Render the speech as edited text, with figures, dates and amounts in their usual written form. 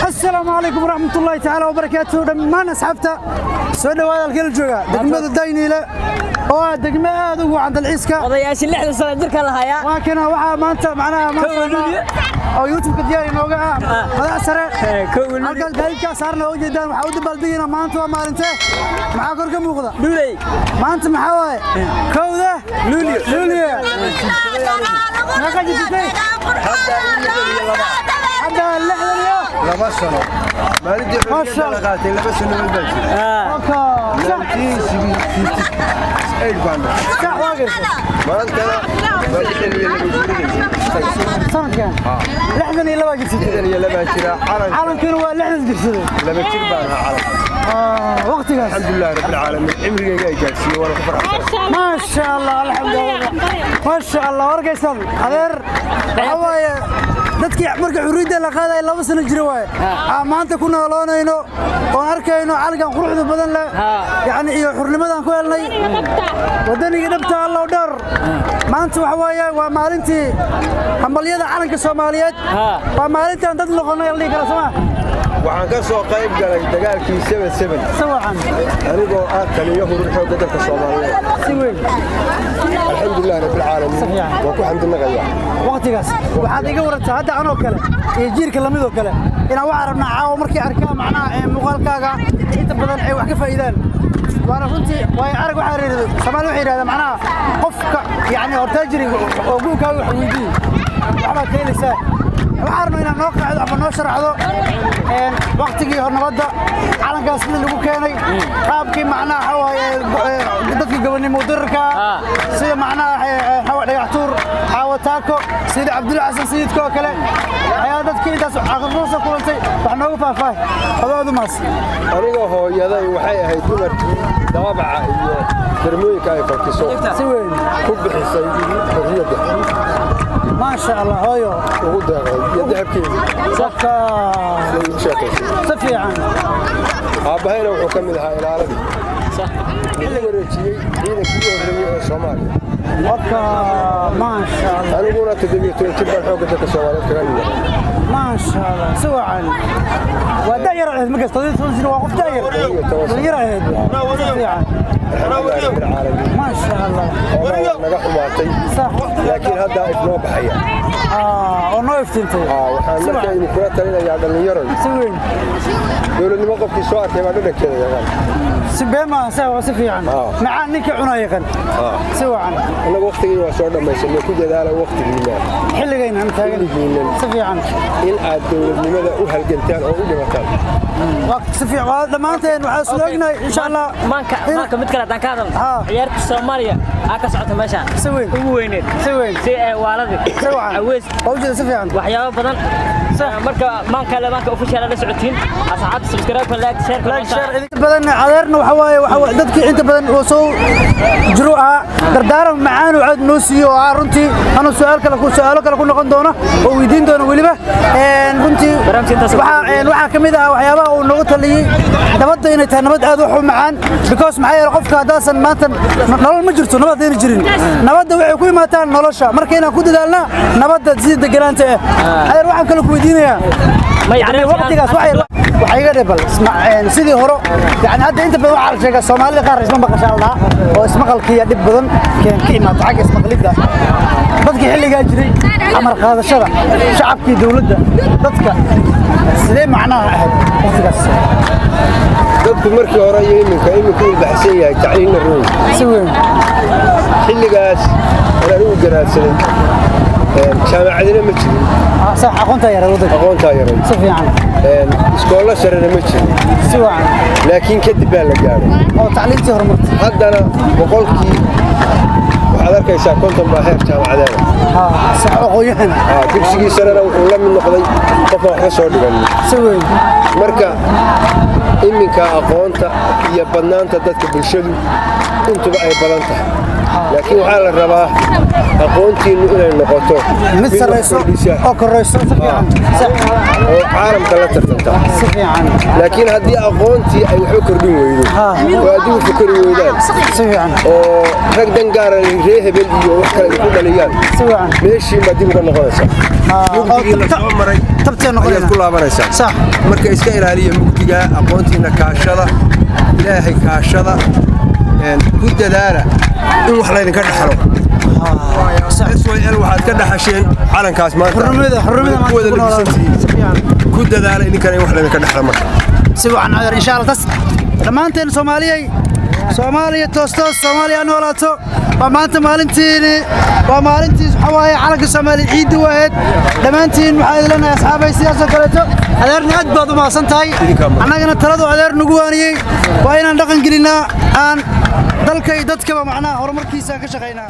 Asalaamu calaykum waraxmatullaahi tacaala wabarakaatuhu. Dhammaan asxaabta, soo dhowaada. Halkee la joogaa? Degmada Dayniile oo ah degmo aad ugu wacan dalxiiska. Odayaashii 60 sano jirka lahayaa. Waa kana. Waxaa maanta macnaha maanta oo YouTube-ka diyaar inooga ah madax sare. Halkaas gaadiidkaa saarna oo ujeedaan, waxaa u dabaaldegayna maanta waa maalintee? Maxaa kor ka muuqda? Dhuley. Maanta maxaa waaye? 1da Luuliyo. Meeqa jirtay hadda? 60 iyo 2 sano maalintii xorriyadda la qaatay, 2 sano baa jira. 1958 baan dhashay. Sax, waa gartay. Maantana waa 62 jiridaysa. Sanadkan 62 jirsatay. 62 jira calanka. Calankina waa 60 jirsaday. 2 jir baan ahaa calanka. Waqtigaas. Alxamdulilahi rabbilcaalamiin, cimrigayga ay gaadhsiiye, waana ku faraxsan. Maasha Allah, alxamdulilah, maasha Allah. Warkaysaan adeer, waxa waaye dadkii marka xurriyadda la qaadaya 2 sano jira waaye. Aan maanta ku nooloonayno oon arkayno calankan quruxda badan leh, yacni iyo xurnimadan ku helnay, waddanigii dhabta. Allow dhowr. Maanta waxa waaye waa maalintii hambalyada calanka Soomaaliyeed, waa maalintaan dad noqonnay la dhihi kara, sooma? Waxaan ka soo qayb galay dagaalkii 7-7 Si wacan. anigoo ah taliyo hurur xoogga dalka Soomaaliyeed. Si weyn. Alxamdulilahi rabbilcaalamiin, waan ku xamdinaqayaa. Waqtigaas waxaad iga warantaa hadda anoo kale iyo jiirka lamidoo kale inaan waxaan rabnaa caawa markay arkaan macnaha ee muuqaalkaaga inta badan ay wax ka faa'iidaan. Waana runtii waayo arag waxaa reerido Soomaali waxay yidhahdaan macnaha qofka yacni hortaajiri oo guurkaaga wax weydiiye, waxbaad ka helaysaa. Waxaan rabnaa inaad noo qaacdo ama noo sharaxdo waqtigii hor nabadda calankaas sida lagu keenay, qaabkii macnaha waxa waaye dadkii gobonimo dirarka, sida macnaha waxaa waaye Dhagax Tuur, Xaawo Taako, sida Cabdulla Xasan Sayidka oo kale, waxyaaba dadkii intaas caqabado soo kulantay wax noogu faahfaahay adoo aad u mahadsan. Aniga hooyaday waxay ahayd dumarkii daabaca iyo darmooyinka ay falkiso Si weyn. ku bixisay xorriyadda. Maasha Allah, hooyo. Ugu deeqday iyo dahabkeedii. Waka. Siday igu sheekaysay. Si fiican. Aabbahayna wuxuu ka mid ahaa ilaaladii lagu wareejiyey ciidankii u horreeyey ee Soomaaliya. Waka, maasha Allah. Aniguna 17 jir baan xoogga dalka Soomaaliyeed kaga mid ahaa. Maasha Allah, si wacan. Waa da'yar ahayd markaas, 17 jir waa qof da'yar, dhalinyar ahayd. Si fiican. Alxamdulilahi rabbilcaalamiin. Maasha Allah. Xoogaa waa naga xumaatay, laakiin haddaa ifnoo baxaya. Ah, oo noo iftiintay. Waxaan Si marka wacan. idinkula talinayaa, dhallinyaroy, Si weyn. dowladnimo qofkii soo arkay baa dhadhankeeda yaqaan. Si been maaha, si fiican. Macaan ninka cunaa yaqaan. Si wacan. Annagu waqtigii waa soo dhammaysanay, ku dadaala waqtigiina. Xilligayna aan taagan. Xilligiinan. Si fiican. In aad dowladnimada u halgantaan oo u dhimataan. Waa si fiican, waa dhammaanteen waxaa isla ognahay insha Allah. Maanka mid kale haddaan ka hadalno, ciyaarta Soomaaliya aa ka socota meeshaan. Si weyn. Ugu weyneed. Si weyn. Si waaladii. Si wacan. Aweys. Waa ujeeda, si fiican. Waxyaabo badan. Marka maanka le maanka official la socotiin asxaabta, subscribe, like, share. Like, share idinka badan. Adeerna waxa waaye dadkii inta badan oo soo jiro ahaa, dardaaran macaan oo aad noo siiyo oo ah runtii anuu su'aal kale ku su'aalo kale ku noqon doono oo weydiin doono weliba. Runtii Barnaamijka intaas. Waxaa ka mid ah waxyaabaha uu noogu taliyey nabadda inay tahay nabad aad u macaan, because maxaa yeelay qofka haddaasan maanta nolol ma jirto nabad haddayna jirin. Nabadda waxay ku imaataan nolosha, marka inaan ku dadaalna nabadda sida deganaanta ah. Adeer, waxaan kale ku weydiinayaa yani waqtigaas waxa iga dhibal sidii hore, yani hadda inta badan waxaa la sheegaa Soomaalida qaar isma maqashaa la dhahaa oo ismaqalkiiya dhib badan keen ka imaata xagga ismaqlidda. Dadkii xilligaa jiray, amar qaadashada shacabkii, dowladda, dadka sidee macnaha ahayd waqtigaas? Dadku markii hore iyo iminka, iminku uu baxsan yahay tacliinna rooy. Si weyn. Xilligaas aan anigu garaadsaday jaamacadina ma jirin. Sax, aqoontaa yaray waddanka. Aqoontaa yaray. Si fiican. Iskoollo sarena ma jirin. Si wacan. Laakiin kadib baa la gaadhay. Oo tacliintii horumartay. Haddana boqolkii waxaad arkaysaa 50 baa heer jaamacadeeda. Sax, aqoon-yahan. Dugsigii sarena wuxuu la mid noqday qofaan waxba soo dhiganin. Si weyn. Marka iminka aqoonta iyo badnaanta dadka bulshadu intuba ay badan tahay, laakiin waxaa la rabaa aqoontiinnu inay noqoto mid wax sarrayso kordhisa. Oo korayso, si fiican, sax. Oo caalamka la tartanta. Si fiican. Laakiin haddii aqoontii ay waxba kordhin weydo oo adigu fikri weydaan Si fiican. oo rag dan gaara ree hebel iyo wax kale ay ku dhaliyaan, Si fiican. meeshii baad dib uga noqonaysaa. Mugdigii la soo maray Tabtee ayaad noqonayna. ku laabanaysaa. Marka iska ilaaliya mugdiga, aqoontiina kaashada, Ilaahay kaashada, ku dadaala in wax laydinka dhaxlo. SYL waxaad ka dhaxasheen calankaas maanta. Xornimada ku wada maanta ku noolaa. labisantihiin. Si fiican. Ku dadaala idinkana in wax laydinka dhaxlo marka. Si wacan, adeer, insha Allah. Tas dhammaanteen Soomaaliyay, Soomaaliya toos toos, Soomaaliya noolaato. Waa maanta maalintiini, waa maalintii waxaa waaye calanka Soomaaliya ciidda u ahayd. Dhammaantiin waxaan idin leenahay, asxaabay, sidaas oo kaleeto. Adeerna aad baad u mahadsan tahay. Idinkaa mahad. Annagana taladu adeer nagu waaniyey waa inaan dhaqan gelinnaa, aan dalka iyo dadkaba macnaha horumarkiisa aan ka shaqaynaa.